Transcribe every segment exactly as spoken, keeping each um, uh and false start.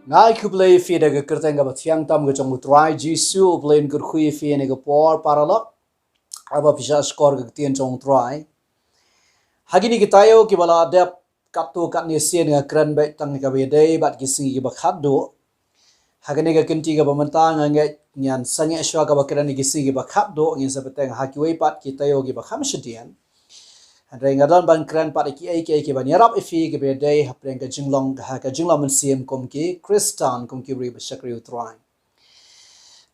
Nga ai khublei ïa phi da ka kyrteng kaba thiang tam ka jong U Trai Jisu. U Blei un kyrkhu ïa phi ha kane ka por paralok. Haba phi shah shkor ka ktien jong U Trai ha kine ki taïew kiba la dep, katto katne sien nga kren beit tang ïa kaba ïadei bad ki sngi kiba khatduh. Ha kane ka kynti kaba mynta nga ngeit ngan sangeh shuwa kaba kren ïa ki sngi kiba khatduh, ngin sa bteng ha kiwei pat ki taïew kiba kham shadien. Hynrei nga don ban kren pat ïa kiei kiei kiban ïarap ïa phi kiba ïadei hapdeng ka jinglong, ha ka jinglong mynsiem kum ki Khristan, kum ki briew ba shakri U Trai.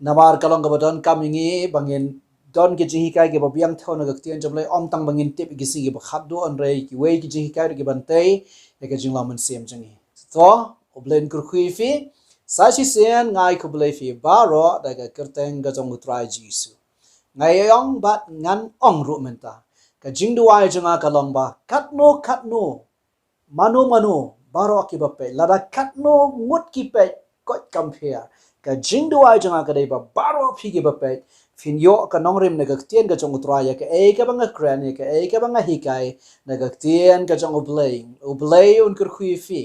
Namar ka long kaba donkam ïa ngi ba ngin don ki jinghikai kiba biang thew na ka ktien jong U Blei, ym tang ba ngin tip ïa ki sngi kiba khatduh, hynrei kiwei ki jinghikai ruh kiban tei ïa ka jinglong mynsiem jong ngi. To, U Blei un kyrkhu ïa phi. Sa shisien nga ai khublei ïa phi baroh da ka kyrteng ka jong U Trai Jisu. Nga ïa ong bad ngan ong ruh mynta, ka jingduwai jong nga ka long ba katno katno, mano mano, baroh kiba peit, lada katno ngut ki peit, koit kam pher, ka jingduwai jong nga ka dei ba baroh phi kiba peit phin ïoh ka nongrim na ka ktien ka jong U Trai, ïa kaei kaba nga kren, ïa kaei kaba nga hikai na ka ktien ka jong U Blei. U Blei un kyrkhu ïa phi.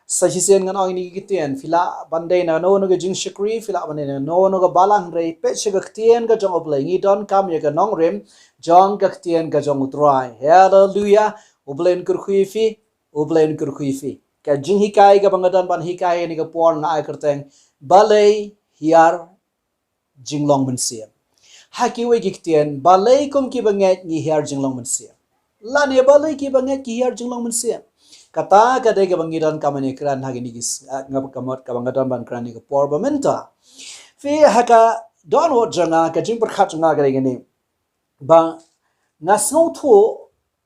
Sa shisien ngan ong ïa kine ki ktien, phi lah ban dei na kano kano ka jingshakri, phi lah ban dei na kano kano ka balang, hynrei peit sha ka ktien ka jong U Blei, ngi donkam ïa ka nongrim jong ka ktien ka jong U Trai. Haleluia. U Blei un kyrkhu ïa phi. U Blei un kyrkhu ïa phi. Ka jinghikai kaba nga don ban hikai ha kane ka por nga ai kyrteng, balei hiar jinglong mynsiem. Ha kiwei ki ktien, balei kum kiba ngeit ngi hiar jinglong mynsiem, lane balei kiba ngeit ki hiar jinglong mynsiem. Kata ka dei kaba ngi donkam ban ïakren ha kine ki s-, ah, nga, ka mut kaba nga don ban kren ha kane ka por ba mynta. Phi, ha ka dohnud jong nga, ka jingpyrkhat jong nga ka dei kane, ba nga sngewthuh,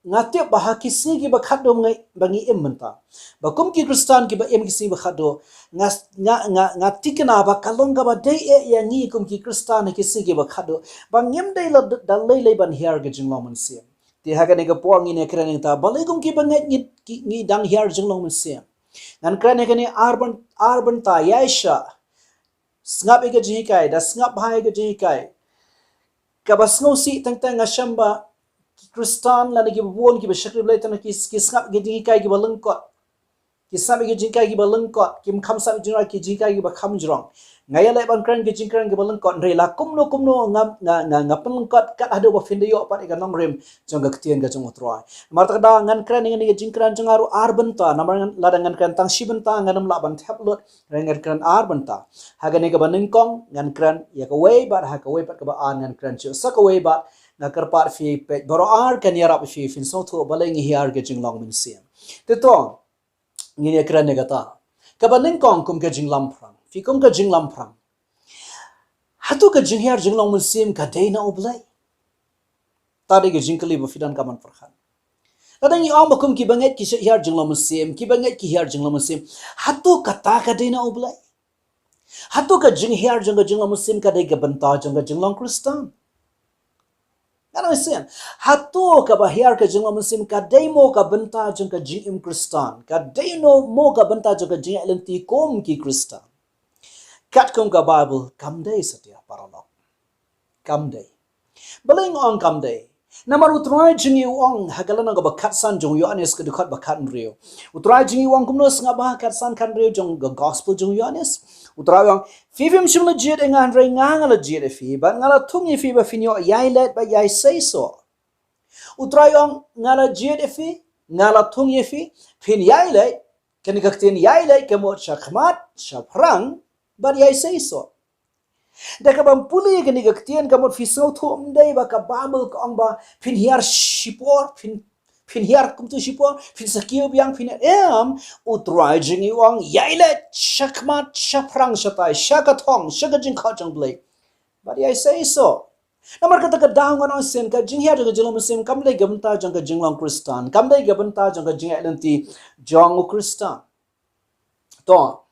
nga tip ba ha ki sngi kiba khatduh ba ngi, ba ngi im mynta, ba kum ki Khristan kiba im ki sngi ba khatduh, nga, nga, nga, nga thikna ba ka long kaba dei eh ïa ngi kum ki Khristan ha ki sngi kiba khatduh, ba ngim dei la da lei lei ban hiar ka jinglong mynsiem. Te ha kane ka por ngin ïakren ïa kata, balei kum kiba ngeit ngi, ki, ngi dang hiar jinglong mynsiem. Ngan kren ïa kane ar byn, ar bynta, ïaishah. Sngap ïa ka jinghikai, da sngap bha ïa ka jinghikai. Kaba sngewsih teng teng nga shem ba ki Khristan lane kiba bun kiba shakri Blei teng ki, ki sngap ïa ka jinghikai kiba lyngkot. Ki sngap ïa ka jinghikai kiba lyngkot, kim kham sngap ïa ka jinghikai kiba kham jrong. Nga ïaleh ban kren ïa ka jingkren kiba lyngkot, hynrei la kumno kumno nga, nga, nga, nga pynlyngkot kat haduh ba phin da ïoh pat ïa ka nongrim jong ka ktien ka jong U Trai. Namar kata ka daw ngan kren ïa kane ka jingkren jong nga ruh ar bynta, namar ngan, lada ngan kren tang shi bynta ngan ym lah ban thep lut, ngan kren ar bynta. Ha kane kaba nyngkong ngan kren ïa kawei, bad ha kawei pat kaba ar ngan kren shuh sa kawei, bad nga kyrpad phi peit baroh ar kan ïarap ïa phi phin sngewthuh balei ngi hiar ka jinglong mynsiem. Te to, ngin ïakren ïa kata. Kaba nyngkong kum ka jinglamphrang. Phi, kum ka jinglamphrang, hato ka jinghiar jinglong mynsiem ka dei na U Blei? Ta dei ka jingkylli ba phi donkam ban pyrkhat. Lada ngi ong ba kum kiba ngeit ki hiar jinglong mynsiem, kiba ngeit ki hiar jinglong mynsiem, hato kata ka dei na U Blei? Hato ka jinghiar jong ka jinglong mynsiem ka dei ka bynta jong ka jinglong Khristan? Ngan ong shisien, hato kaba hiar ka jinglong mynsiem ka dei mo ka bynta jong ka jingim Khristan, ka dei mo ka bynta jong ka jingïaid lynti kum ki Khristan? Katkum ka Baibl, kam dei satia, paralok. Kam dei. Balei nga ong kam dei? Namar U Trai jong ngi u ong ha ka lynnong kaba khatsan jong u Ïoannis, ka dkhot ba khathynriew. U Trai jong ngi u ong kumno, sngap bha, khatsan khathynriew jong ka Gospel jong u Ïoannis. U Trai u ong, phi phim shym la jied ïa nga, hynrei nga, nga la jied ïa phi, bad nga la thung ïa phi ba phin ïoh ïaileit bad ïaiseisoh. U Trai u ong, nga la jied ïa phi, nga la thung ïa phi, phin ïaileit. Kane ka ktien ïaileit ka mut shakhmat, shaphrang, bad ïaiseisoh. Da kaba pule ïa kane ka ktien ka mut phi sngewthuh, ym dei ba ka Baibl ka ong ba phin hiar shipor, phin, phin hiar kumto shipor, phin sa kiew biang, phin, em, U Trai jong ngi u ong ïaileit shakhmat, shaphrang, shatai, sha ka thong, sha ka jingkhot jong U Blei, bad ïaiseisoh. Namar kata ka daw ngan ong shisien, ka jinghiar jong ka jinglong mynsiem kam dei ka bynta jong ka jinglong Khristan, kam dei ka bynta jong ka jingïaid lynti jong u Khristan. To,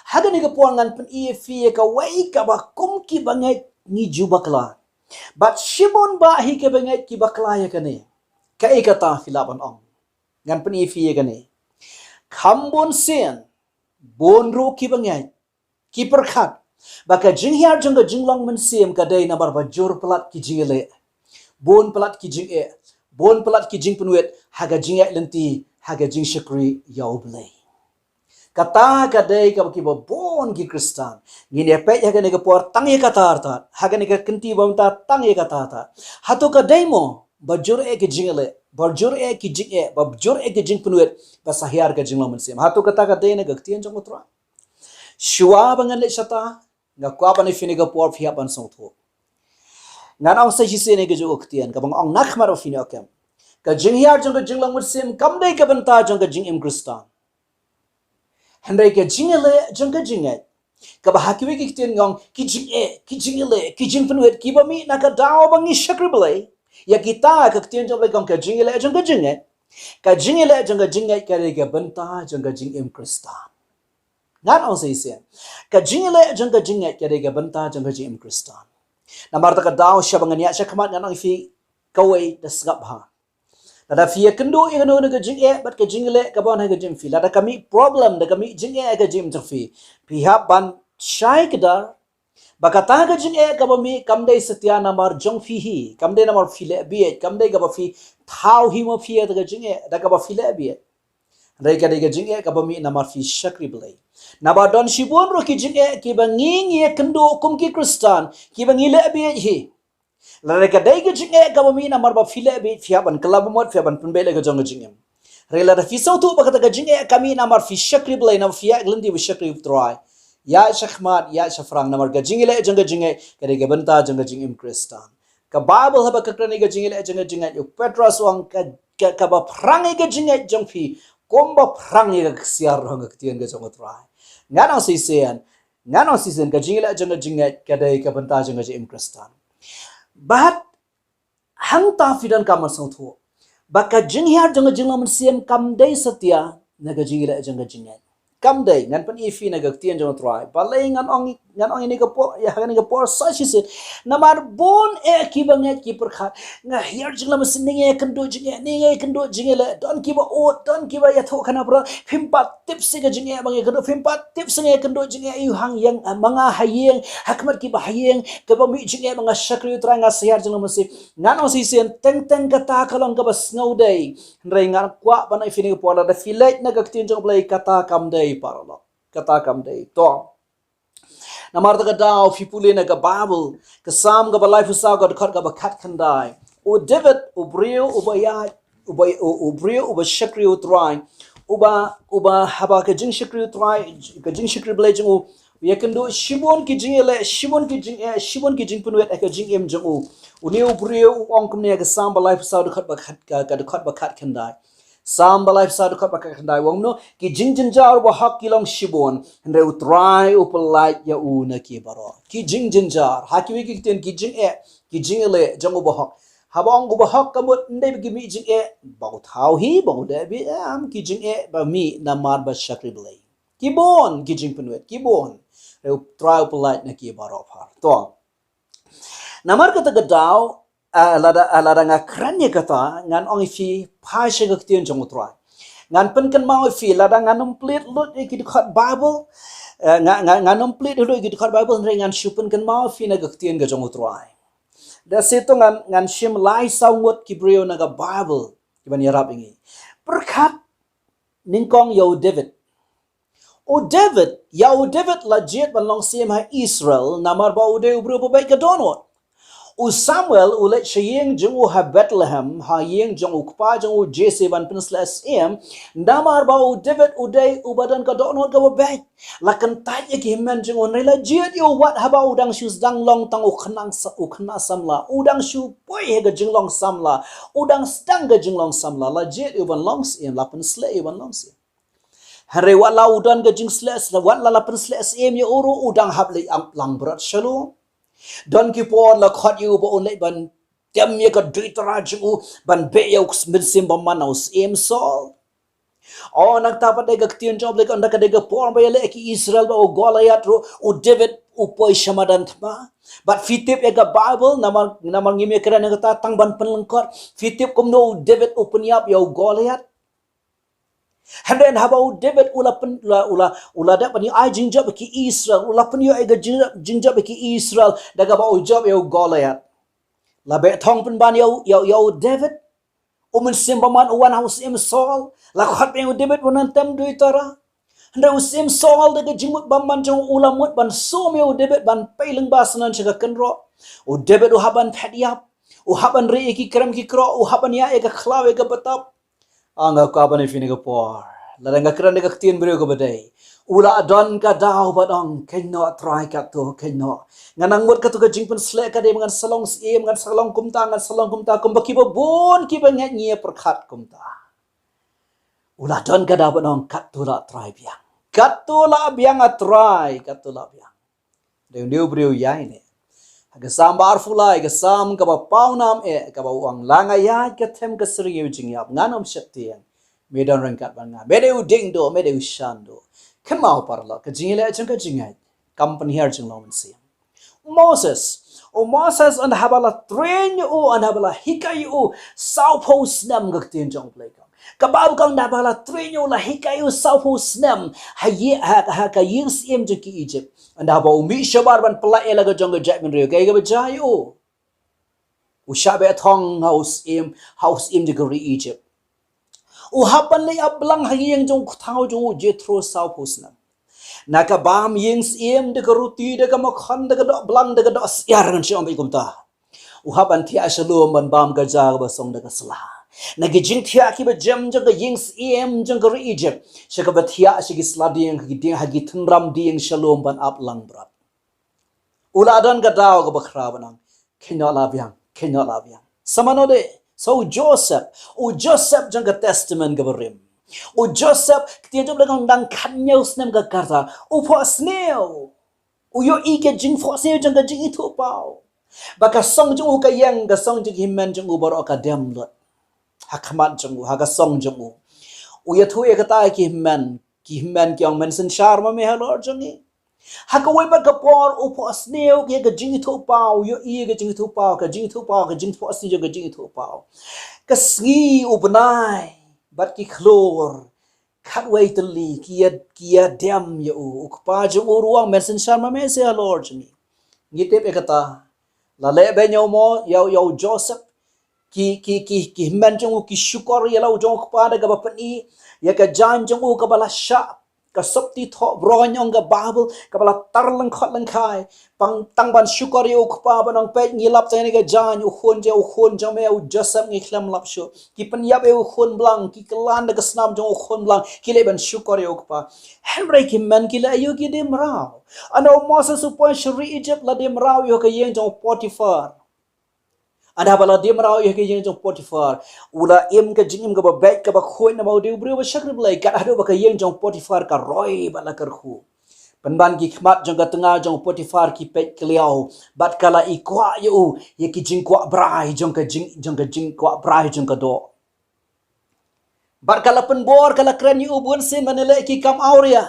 ha kane ka por ngan pyni ïa phi ïa kawei kaba kum kiba ngeit ngi ju bakla. Bad shibun bah hi kiba ngeit ki bakla ïa kane. Kaei kata, phi lah ban ong? Ngan pyni ïa phi ïa kane. Kham bun sien, bun ruh kiba ngeit ki pyrkhat ba ka jinghiar jong ka jinglong mynsiem ka dei namar ba jur palat ki jingïaleh, bun palat ki jingeh, bun palat ki jingpynwit ha ka jingïaid lynti, ha ka jingshakri ïa U Blei. Kata ka dei kaba kiba bun ki Khristan ngin ïa peit ha kane ka por tang ïa kata artat, ha kane ka kynti ba mynta tang ïa kata artat. Hato ka dei mo ba jur eh ki jingeh, ba jur eh ki jingeh, ba jur eh ki jingpynwit, ba sa hiar ka jinglong mynsiem? Hato kata ka dei na ka ktien jong U Trai? Shuwa ba ngan leit shata, nga kwah ban ïa phi na ka por phi hap ban sngewthuh. Ngan ong sa shisien ïa ka jong ka ktien kaba nga ong na khmat ba phi ïoh kem. Ka jinghiar jong ka jinglong mynsiem kam dei ka bynta jong ka jingim Khristan. Hynrei ka jingïaleh jong ka jingngeit, kaba ha kiwei ki ktien nga ong ki jingeh, ki jingïaleh, ki jingpynwit, kiba mih na ka daw ba ngi shakri Blei. Ïa kita ka ktien jong Blei ka ong ka jingïaleh jong ka jingngeit. Ka jingïaleh jong ka jingngeit ka dei ka bynta jong ka jingim Khristan. Ngan ong sa shisien, ka jingïaleh jong ka jingngeit ka dei ka bynta jong ka jingim Khristan. Namar kata ka daw shuwa ba ngan ïaid sha khmat ngan ong ïa phi kawei da sngap bha. Lada phi ïakynduh ïa kano kano ka jingeh bad ka jingïaleh kaba wan ha ka jingim phi, lada ka mih problem, da ka mih jingeh ha ka jingim jong phi, phi hap ban shai kdar ba kata ka jingeh kaba mih kam dei satia namar jong phi hi, kam dei namar phi leh bieit, kam dei kaba phi thaw hi ma phi ïa kata ka jingeh da kaba phi leh bieit. Hynrei ka dei ka jingeh kaba mih namar phi shakri Blei. Naba don shibun ruh ki jingeh kiba ngi ngi ïakynduh kum ki Khristan kiba ngi leh bieit hi. Lada ka dei ka jingeh kaba mih namar ba phi leh bieit, phi hap ban kylla bamut, phi hap ban pynbeit ïa ka jong ka jingim. Hynrei lada phi sngewthuh ba kata ka jingeh ka mih namar phi shakri Blei, namar phi ïaid lynti ba shakri U Trai, ïaid sha khmat, ïaid shaphrang, namar ka jingïaleh jong ka jingngeit ka dei ka bynta jong ka jingim Khristan. Ka Baibl haba ka kren ïa ka jingïaleh jong ka jingngeit, u Petros u ong ka, ka, kaba phrang ïa ka jingngeit jong phi kumba phrang ïa ka ksiar, ruh ka ktien ka jong U Trai. Ngan ong sa shisien, ngan ong sa shisien, ka jingïaleh jong ka jingngeit ka dei ka bynta jong ka jingim Khristan. Bad hangta phi donkam ban sngewthuh ba ka jinghiar jong ka jinglong mynsiem kam dei satia na ka jingïaleh jong ka jingngeit. Kam dei, ngan pyni ïa phi na ka ktien jong U Trai. Balei ngan ong, ngan ong ïa kane ka por, ïa kane ka por sa shisien? Namar bun eh kiba ngeit ki pyrkhat, nga hiar jinglong mynsiem, ngi ïakynduh jingeh, ngi ïakynduh jingeh, leh don kiba ud, don kiba ïathuh khana bro. Phim pat tip shuh ka jingeh ba ngi ïakynduh, phim pat tip shuh ngi ïakynduh jingeh ïa u ha ïing, ma nga ha ïing, ha khmat kiba ha ïing, kaba mih jingeh ba nga shakri U Trai, nga sa hiar jinglong mynsiem. Ngan ong sa shisien, teng teng kata ka long kaba sngewdei. Hynrei ngan kwah ban ai phi na ka por, lada phi leit na ka ktien jong U Blei, kata kam dei paralok. Kata kam dei. To. Namar kata ka daw phi pule na ka Baibl, ka Salm kaba laiphew saw, ka dkhot kaba khatkhyndai. U David, u briew uba ïaid, uba, u, u briew uba shakri U Trai, uba, uba haba ka jingshakri U Trai, ka jingshakri Blei jong u, u ïakynduh shibun ki jingïaleh, shibun ki jingeh, shibun ki jingpynwit ha ka jingim jong u. Une u briew u ong kumne, ka Salm ba laiphew saw, dkhot ba khat, ka, ka dkhot ba khatkhyndai. Salm ba laiphew saw, dkhot ba khatkhyndai, u ong kumno? Ki jingjynjar u bahok ki long shibun, hynrei U Trai u pyllait ïa u na ki baroh. Ki jingjynjar, ha kiwei ki ktien, ki jingeh, ki jingïaleh jong u bahok. Haba ong u bahok, ka mut ym dei ba ki mih jingeh ba u thaw hi, ba u leh bieit, em, ki jingeh ba mih namar ba shakri Blei. Ki bun ki jingpynwit, ki bun. Hynrei U Trai u pyllait na ki baroh phar. To. Namar kata ka daw, ah, lada, ah, lada nga kren ïa kata, ngan ong ïa phi, phai sha ka ktien jong U Trai. Ngan pynkynmaw ïa phi, lada ngan ym plie lut ïa ki dkhot Baibl, eh, nga, nga, ngan ym plie lut ïa ki dkhot Baibl, hynrei ngan shu pynkynmaw ïa phi na ka ktien ka jong U Trai. Da shisha to ngan, ngan shim lai saw ngut ki briew na ka Baibl kiban ïarap ïa ngi. Pyrkhat nyngkong ïa u David. U David, ïa u David la jied ban long syiem ha Israel, namar ba u dei u briew ba beit ka dohnud. U Samuel u leit sha ïing jong u ha Bethlehem, ha ïing jong u kpa jong u Jesse ban pynsleh syiem, namar ba u David u dei uba don ka dohnud kaba beit. La kyntait ïa ki hynmen jong u, hynrei la jied ïa u wat haba u dang shu sdang long tang u khynnah sa-, u khynnah samla, u dang shu poi ha ka jinglong samla, u dang sdang ka jinglong samla, la jied ïa u ban long syiem, la pynsleh ïa u ban long syiem. Hynrei wat la u don ka jingsleh, wat la la pynsleh syiem ïa u ruh, u dang hap leit langbrot shalor. Don ki por la khot ïa u ba un leit ban tem ïa ka duitara jong u, ban beh ïa u mynsiem bymman na u syiem Saul. O, nangta pat dei ka ktien jong U Blei ka ong, da ka dei ka por ba ïaleh ki Israel bad u Goliath ruh, u David u poi sha madan thma. Bad phi tip ïa ka Baibl, namar, namar ngim ïakren ïa kata, tang ban pynlyngkot. Phi tip kumno u David u pynïap ïa u Goliath? Hynrei haba u David u la pyn-, u la, u la, u la dep ban ïoh ai jingjop ïa ki Israel, u la pynïoh ai ka jingjop, jingjop ïa ki Israel, da kaba u jop ïa u Goliath. La beh thong pynban ïa u, ïa u, ïa u David. U mynsiem bymman u wan ha u syiem Saul, la khot beiñ ïa u David ban wan tem duitara. Hynrei u Syiem Saul da ka jingmut bymman jong u la mut ban sum ïa u David ban pei lyngba syndon sha ka kynroh. U David u hap ban phet ïap, u hap ban rieh ïa ki krem ki kroh, u hap ban ïaid ïa ka khlaw ïa ka btap. Ong nga kwah ban ïa phi ha kane ka por, lada nga kren da ka ktien briew kaba dei, u la don ka daw ban ong, kynnoh Trai, katto, kynnoh. Nga nang mut katto ka jingpynsleh ka dei ba ngan sa long syiem, ngan sa long kumta, ngan sa long kumta, kumba kiba bun kiba ngeit ngi ïa pyrkhat kumta. U la don ka daw ban ong, katto lah Trai biang, katto lah biang ah Trai, katto lah biang. Dei u briew ïaineh. Ha ka Salm ba arphew lai, ka Salm kaba paw nam eh, kaba u ong, la nga ïaid ka them ka syrngiew jingïap, ngan ym sheptieng. Me don ryngkat bad nga. Me dei u diengduh, me dei u shanduh. Kynmaw paralok, ka jingïaleh jong ka jingngeit kam pynhiar jinglong mynsiem. Moses, u Moses, ynda haba la train ïa u, ynda haba la hikai ïa u sawphew snem, ka ktien jong U Blei ka ong. Ka Baibl ka ong ynda haba la train ïa u, la hikai ïa u sawphew snem ha ïing, ha, ha ka ïing syiem jong ki Egypt. Ynda haba u mih shabar ban pynlait ïa la ka jong ka jaitbynriew, kaei kaba jia ïa u? U shah beh thong ha u syiem, ha u syiem jong ka ri Egypt. U hap ban leit ap blang ha ïing jong u thaw jong u Jethro sawphew snem. Na ka bam ïing syiem da ka ruti, da ka makhon, da ka doh blang, da ka doh syiar, ngan shu ong beit kumta. U hap ban thiah sha lum ban bam ka ja kaba song da ka sla. Na ki jingthiah kiba jem jong ka ïing syiem jong ka ri Egypt, sha kaba thiah sha ki sla dieng, ha ki dieng, ha ki tynram dieng sha lum ban ap langbrot. U la don ka daw kaba khraw ban ong, kynnoh lah biang, kynnoh lah biang. Sa mano de? Sa u Joseph, u Joseph jong ka Testament kaba rim. U Joseph, ka ktien jong U Blei ka ong, dang khathynñiew snem ka rta, u phohsniew. U ïohi ka jingphohsniew jong ka jingithuhpaw, ba ka song jong u ka ïeng, ka song jong ki hynmen jong u baroh ka dem lut ha khmat jong u, ha ka song jong u. U ïathuh ïa kata ïa ki hynmen, ki hynmen ki ong, men synshar ma me halor jong ngi. Ha kawei pat ka por u phohsniew ïa ka jingithuhpaw, u ïohi ka jingithuhpaw, ka jingithuhpaw, ka jingphohsniew jong ka jingithuhpaw. Ka sngi, u bnai bad ki khlur khatwei tylli ki ïa, ki ïa dem ïa u. U kpa jong u ruh u ong, men synshar ma me se halor jong ngi. Ngi tip ïa kata. La leh beiñ ïa u Mo, ïa u, ïa u Joseph. Ki, ki, ki, ki hynmen jong u ki shukor ïa la u jong u kpa da kaba pyni ïa ka jaiñ jong u kaba la shah, ka sopti thoh briew, ong ka Baibl, kaba la tar lyngkhot lyngkhai. Tang, tang ban shukor ïa u kpa, ban ong, peit, ngi lap tang ïa ka jaiñ, u khun jong, u khun jong me u Joseph, ngi khlem lap shuh. Ki pynïap ïa u khun blang, ki kylla da ka snam jong u khun blang, ki leit ban shukor ïa u kpa. Hynrei ki hynmen ki leh aïu? Ki die mraw. Ynda u Moses u poi sha ri Egypt, la die mraw ïa ka ïing jong u Potiphar. Ynda ba la die mraw ïa ka ïing jong u Potiphar, u la im ka jingim kaba beit kaba khuid namar u dei u briew ba shakri Blei, kat haduh ba ka ïing jong u Potiphar ka roi bad la kyrkhu. Pynban ki khmat jong ka tnga jong u Potiphar ki peit kylliaw, bad ka la i kwah ïa u ïa ki jingkwah brai jong ka jing, jong ka jingkwah brai jong ka doh. Bad ka la pynbor, ka la kren ïa u bunsien ban ïaleh ki kam awria.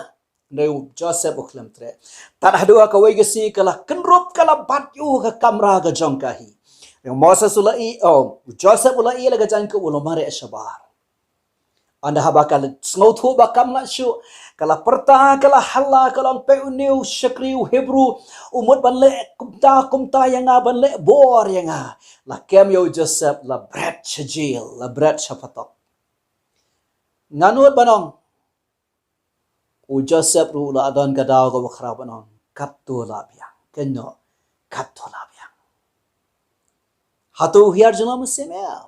Hynrei u Joseph u khlem treh. Tad haduh ha kawei ka sngi ka la kynrup, ka la bat ïa u ha ka kamra ka jong ka hi. Hynrei u Moses u la ïoh, oh, u Joseph u la ïoh la ka jaiñ ka, u la mareh shabar. Ynda haba ka la sngewthuh ba kam lah shuh, ka la pyrta, ka la halla, ka la ong, peit, une u shakri u Hebru u mut ban leh kumta kumta ïa nga, ban leh bor ïa nga. La kem ïa u Joseph, la bret sha jel, la bret sha phatok. Ngan nud ban ong, u Joseph ruh u la don ka daw kaba khraw ban ong, katto lah biang, kynnoh, katto lah biang. Hato u hiar jinglong mynsiem? Em.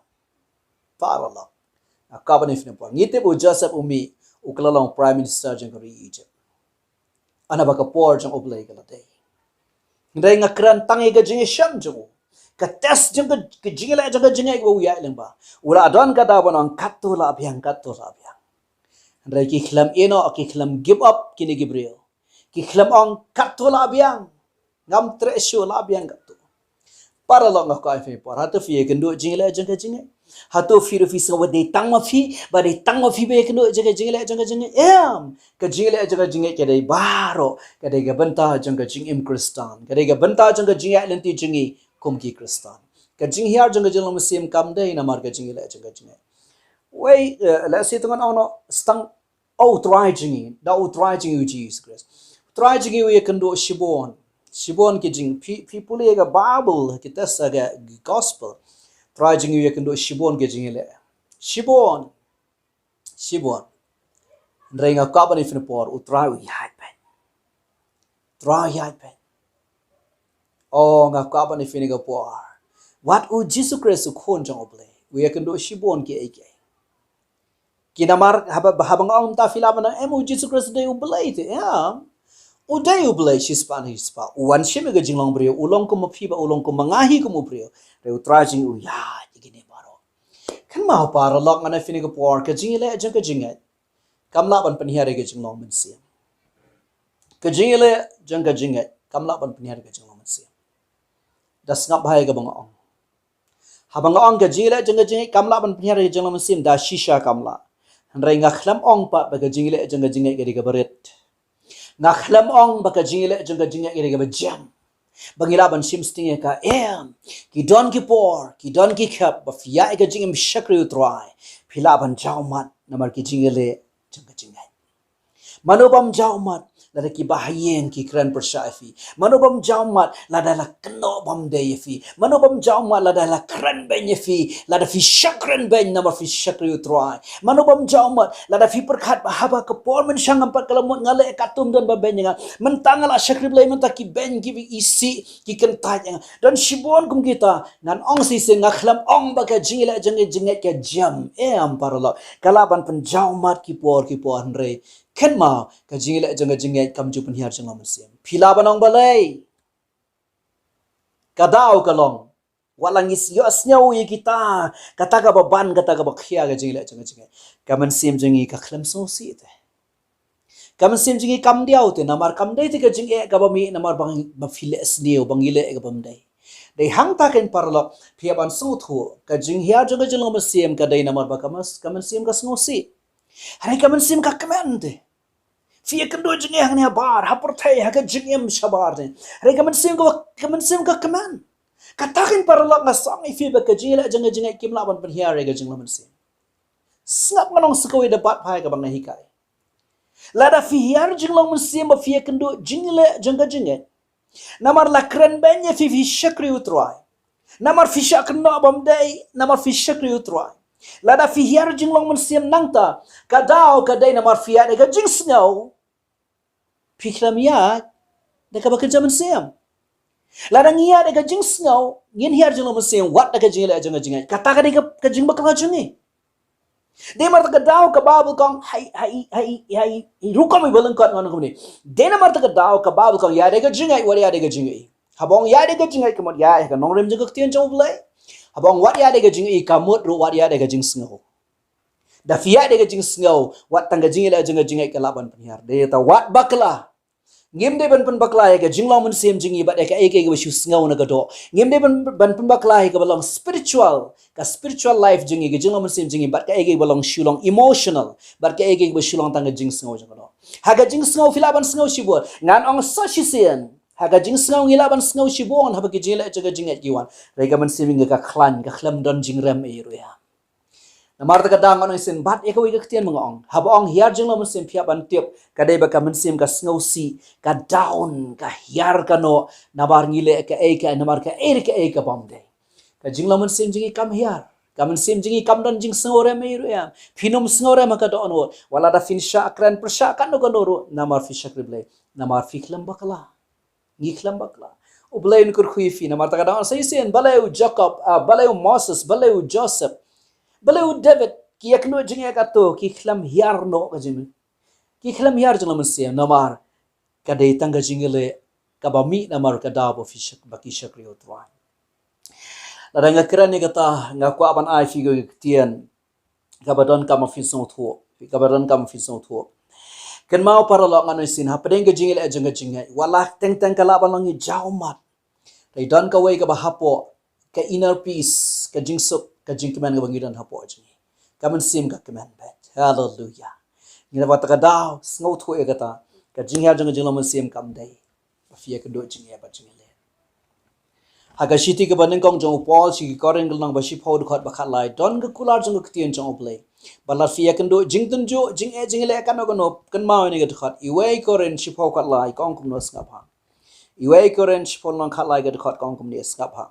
Paralok, nga kwah ban ïa phi na por, ngi tip u Joseph u mih, u kylla long Prime Minister jong ka ri Egypt. Ynda ba ka por jong U Blei ka la dei. Hynrei nga kren tang ïa ka jingïashem jong u. Ka test jong ka, ka jingïaleh jong ka jingngeit kaba u ïaid lyngba. U la don ka daw ban ong, katto lah biang, katto lah biang. Hynrei ki khlem ïeh noh, ki khlem give up kine ki briew. Ki khlem ong, katto lah biang. Ngam treh shuh, lah biang katto. Paralok, nga kwah ïa phi por, hato phi ïakynduh jingïaleh jong ka jingngeit? Hato phi ruh phi sngew ba dei tang ma phi, ba dei tang ma phi ba ïakynduh jong ka jingïaleh jong ka jingngeit? Em, ka jingïaleh jong ka jingngeit ka dei baroh, ka dei ka bynta jong ka jingim Khristan, ka dei ka bynta jong ka jingïaid lynti jong ngi kum ki Khristan. Ka jinghiar jong ka jinglong mynsiem kam dei namar ka jingïaleh jong ka jingngeit. Wei, eh, lehse to ngan ong noh, tang, oh, Trai jong ngi, da u Trai jong ngi u Jisu Khrist. Trai jong ngi u ïakynduh shibun, shibun ki jing, phi, phi pule ka Baibl, ki test ka gospel. Trai jong ngi u ïakynduh shibun ki jingïaleh. Shibun. Shibun. Hynrei nga kwah ban ïa phi na por, u Trai u ïaid beit. Trai u ïaid beit. O, nga kwah ban ïa phi na ka por. Wat u Jisu Khrist u khun jong u Blei, u ïakynduh shibun kiei kiei. Ki namar haba, haba nga ong mynta phi lah ban ong em u Jisu Khrist u dei u Blei te, em. U dei u Blei shispah na shispah. U wan shim ïa ka jinglong briew, u long kum ma phi bad u long kum ma nga hi kum u briew. Hynrei u Trai jong ngi u ïaid ïa kine baroh. Kynmaw paralok, ngan ong ïa phi na ka por, ka jingïaleh jong ka jingngeit kam lah ban pynhiar ïa ka jinglong mynsiem. Ka jingïaleh jong ka jingngeit kam lah ban pynhiar ïa ka jinglong mynsiem. Da sngap bha ïa kaba nga ong. Haba nga ong ka jingïaleh jong ka jingngeit kam lah ban pynhiar ïa ka jinglong mynsiem, da shisha kam lah. Hynrei nga khlem ong pat ba ka jingïaleh jong ka jingngeit ka dei kaba rit. Nga khlem ong ba ka jingïaleh jong ka jingngeit ka dei kaba jem, ba ngi lah ban shim sting ïa ka, em. Ki don ki por, ki don ki khep ba phi ïaid ïa ka jingim shakri u Trai, phi lah ban jaw mat namar ki jingïaleh jong ka jingngeit. Mano bym jaw mat lada ki bahaïing ki kren pyrshah ïa phi? Mano bym jaw mat lada la kynnoh bymdei ïa phi? Mano bym jaw mat lada la kren beiñ ïa phi, lada phi shah kren beiñ namar phi shakri u Trai? Mano bym jaw mat lada phi pyrkhat ba haba ka por mynshwa ngam pat ka la mut, nga leh katto ym don ba beiñ ïa nga, mynta nga la shakri Blei mynta ki beiñ, ki isih, ki kyntait ïa nga? Don shibun kum kita. Ngan ong shisien, nga khlem ong ba ka jingïaleh jong ka jingngeit ka jem, em paralok. Ka lah ban pynjaw mat ki por ki por, hynrei kynmaw, ka jingïaleh jong ka jingngeit kam ju pynhiar jinglong mynsiem. Phi lah ban ong balei? Ka daw ka long, wat la ngi ïohsngew ïa kita, kata kaba ban, kata kaba khia, ka jingïaleh jong ka jingngeit, ka mynsiem jong ngi ka khlem sngewsih te. Ka mynsiem jong ngi kam diaw te, namar kam dei te ka jingeh kaba mih namar ba, ba phi leh sniew, ba ngi leh kaba ym dei. Dei hangta keiñ paralok, phi hap ban sngewthuh, ka jinghiar jong ka jinglong mynsiem ka dei namar ba ka mys-, ka mynsiem ka sngewsih. Hynrei ka mynsiem ka kmen te. Phi ïakynduh jingeh hangne ha bar, ha pyrthei, ha ka jingim shabar te. Hynrei ka mynsiem ka, ka mynsiem ka kmen. Kata keiñ paralok, nga sngewthuh ïa phi ba ka jingïaleh jong ka jingngeit kim lah ban pynhiar ïa ka jinglong mynsiem. Sngap, ngan ong sa kawei da bat phai kaba nga hikai. Lada phi hiar jinglong mynsiem ba phi ïakynduh jingïaleh jong ka jingngeit, namar la kren beiñ ïa phi, phi shakri u Trai. Namar phi shah kynnoh bymdei, namar phi shakri u Trai. Lada phi hiar jinglong mynsiem nangta, ka daw ka dei namar phi ïaid da ka jingsngew. Phi khlem ïaid da kaba kynja mynsiem. Lada ngi ïaid da ka jingsngew, ngin hiar jinglong mynsiem wat da ka jingïaleh jong ka jingngeit. Kata ka dei ka, ka jingbakla jong ngi. Dei namar kata ka daw ka Baibl ka ong, ha i, ha i, ha i, ha i rukom iba lyngkot ngan ong kumne. Dei namar kata ka daw ka Baibl ka ong ïaid da ka jingngeit wat ïaid da ka jingïohi. Haba ong ïaid da ka jingngeit ka mut ïaid ha ka nongrim jong ka ktien jong U Blei. Haba ong wat ïaid da ka jingïohi ka mut ruh wat ïaid da ka jingsngew. Da phi ïaid da ka jingsngew, wat tang ka jingïaleh jong ka jingngeit ka lah ban pynhiar. Dei ta wat bakla. Ngim dei ban pynbakla ïa ka jinglong mynsiem jong ngi bad ïa kaei kaei kaba shu sngew na ka doh. Ngim dei ban, ban pynbakla ïa kaba long spiritual, ka spiritual life jong ngi, ka jinglong mynsiem jong ngi bad kaei kaei kaba long shu long emotional, bad kaei kaei kaba shu long tang ka jingsngew jong ka doh. Ha ka jingsngew phi lah ban sngew shibun. Ngan ong sa shisien, ha ka jingsngew ngi lah ban sngew shibun haba ki jingïaleh jong ka jingngeit ki wan. Hynrei ka mynsiem jong ngi ka khlaiñ, ka khlem don jingrem ei ruh ïa. Namar kata ka daw ngan ong shisien, bat ïa kawei ka ktien ba nga ong. Haba ong hiar jinglong mynsiem phi hap ban tip, ka dei ba ka mynsiem ka sngewsih, ka down, ka hiar ka noh, namar ngi leh kaei kaei, namar kaei kaei kaba ym dei. Ka jinglong mynsiem jong ngi kam hiar. Ka mynsiem jong ngi kam don jingsngewrem ei ruh ïa. Phin ym sngewrem ha ka dohnud. Wat la da phin shah kren pyrshah katno katno ruh, namar phi shakri Blei, namar phi khlem bakla. Ngi khlem bakla. U Blei un kyrkhu ïa phi, namar kata ka daw sa shisien, balei u Jakob, ah, balei u Moses, balei u Joseph, balei u David, ki ïakynduh jingeh katto, ki khlem hiar noh ka jing, ki khlem hiar jinglong mynsiem, namar ka dei tang ka jingïaleh kaba mih namar ka daw ba phi shak, ba ki shakri U Trai. Lada nga kren ïa kata, nga kwah ban ai phi ka ktien kaba donkam ba phin sngewthuh, kaba donkam ba phin sngewthuh. Kynmaw paralok, ngan ong shisien, hapdeng ka jingïaleh jong ka jingngeit, wat la teng teng ka lah ban long ngi jaw mat, hynrei don kawei kaba hapoh, ka inner peace, ka jingsuk, ka jingkmen kaba ngi don hapoh jong ngi. Ka mynsiem ka kmen beit. Haleluya. Ngi la, wat kata ka daw sngewthuh ïa kata. Ka jinghiar jong ka jinglong mynsiem kam dei ba phi ïakynduh jingeh bad jingïaleh. Ha ka shithi kaba nyngkong jong u Paul sha ki Korinth, ka lynnong ba shiphew, dkhot ba khatlai, don ka kular jong ka ktien jong U Blei. Bad lada phi ïakynduh jingtynjuh jingeh jingïaleh katno katno, kynmaw ïa kane ka dkhot. Iwei Korinth shiphew khatlai, ka ong kumno, sngap ha. Iwei Korinth shiphew, lynnong khatlai, ka dkhot, ka ong kumne, sngap ha.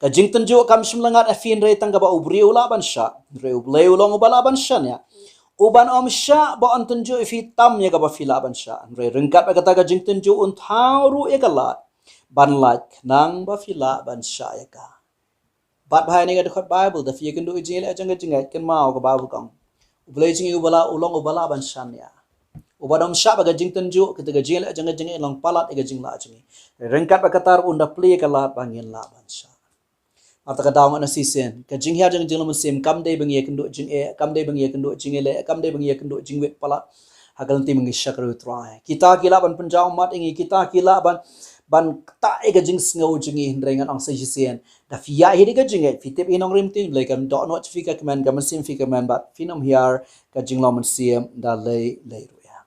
Ka jingtynjuh kam shym la ngat ha phi, hynrei tang kaba u briew u lah ban shah, hynrei U Blei u long uba lah ban shaniah. U ban ym shah ba un tynjuh ïa phi tam ïa kaba phi lah ban shah. Hynrei ryngkat bad kata ka jingtynjuh un thaw ruh ïa ka lad ban lait khnang ba phi lah ban shah ïa ka. Bad bha ïa kane ka dkhot Baibl, da phi ïakynduh ïa ka jingïaleh jong ka jingngeit, kynmaw ka Baibl ka ong, U Blei jong ngi uba lah, u long uba lah ban shaniah. U ban ym shah ba ka jingtynjuh, kata ka jingïaleh jong ka jingngeit, long palat ïa ka jinglah jong ngi. Ryngkat bad kata ruh un da plie ïa ka lad ba ngin lah ban shah. Mar ta ka daw ngan ong shisien, ka jinghiar jong ka jinglong mynsiem kam dei ba ngi ïakynduh jingeh, kam dei ba ngi ïakynduh jingïaleh, kam dei ba ngi ïakynduh jingwit palat ha ka lynti ba ngi shakri U Trai. Kita ki lah ban pynjaw ummat ïa ngi, kita ki lah ban, ban ktah ïa ka jingsngew jong ngi. Hynrei ngan ong sa shisien, da phi ïaid hi da ka jingngeit, phi tip hi nongrim ktien Blei, kan dohnud ïa phi ka kmen, ka mynsiem phi ka kmen, bad phin ym hiar ka jinglong mynsiem da lei lei ruh ïa.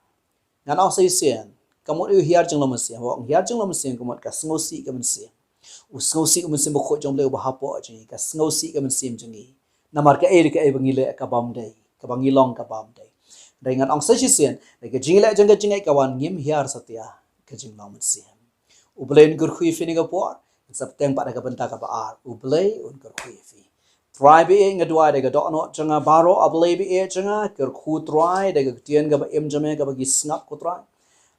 Ngan ong sa shisien, ka mut u hiar jinglong mynsiem, haba ong hiar jinglong mynsiem, ka mut ka sngewsih ka mynsiem. U sngewsih u Mynsiem Bakhuid jong U Blei uba hapoh jong ngi, ka sngewsih ka mynsiem jong ngi. Namar kaei re kaei ba ngi leh ka bym dei, kaba ngi long ka bym dei. Hynrei ngan ong sa shisien, da ka jingïaleh jong ka jingngeit ka wan, ngim hiar satia ka jinglong mynsiem. U Blei un kyrkhu ïa phi ha kane ka por, sa bteng pat da ka bynta kaba ar, U Blei un kyrkhu ïa phi. Trai ba ïeit, nga duwai da ka dohnud jong nga baroh, A Blei ba ïeit jong nga, kyrkhu Trai da ka ktien kaba im jong me kaba ngi sngap ko Trai.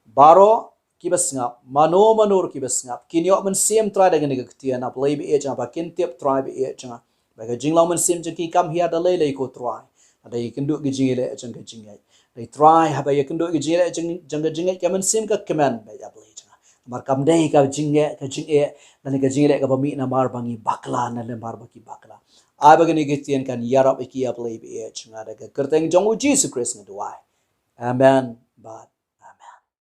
Baroh kiba sngap, mano mano ruh kiba sngap, kin ïoh mynsiem Trai da kane ka ktien, A Blei ba ïeit jong nga, ba kin tip Trai ba ïeit jong nga, ba ka jinglong mynsiem jong ki kam hiar da lei lei ko Trai. Lada ïakynduh ïa ka jingïaleh jong ka jingngeit. Dei Trai, haba ïakynduh ïa ka jingïaleh jong, jong ka jingngeit, ka mynsiem ka kmen, bad A Blei jong nga. Namar kam dei ka jingeh, ka jingeh, lane ka jingïaleh kaba mih namar ba ngi bakla, lane namar ba ki bakla. Ai ba kane ka ktien kan ïarap ïa ki, A Blei ba ïeit jong nga, da ka kyrteng jong U Jisu Khrist nga duwai. Amen.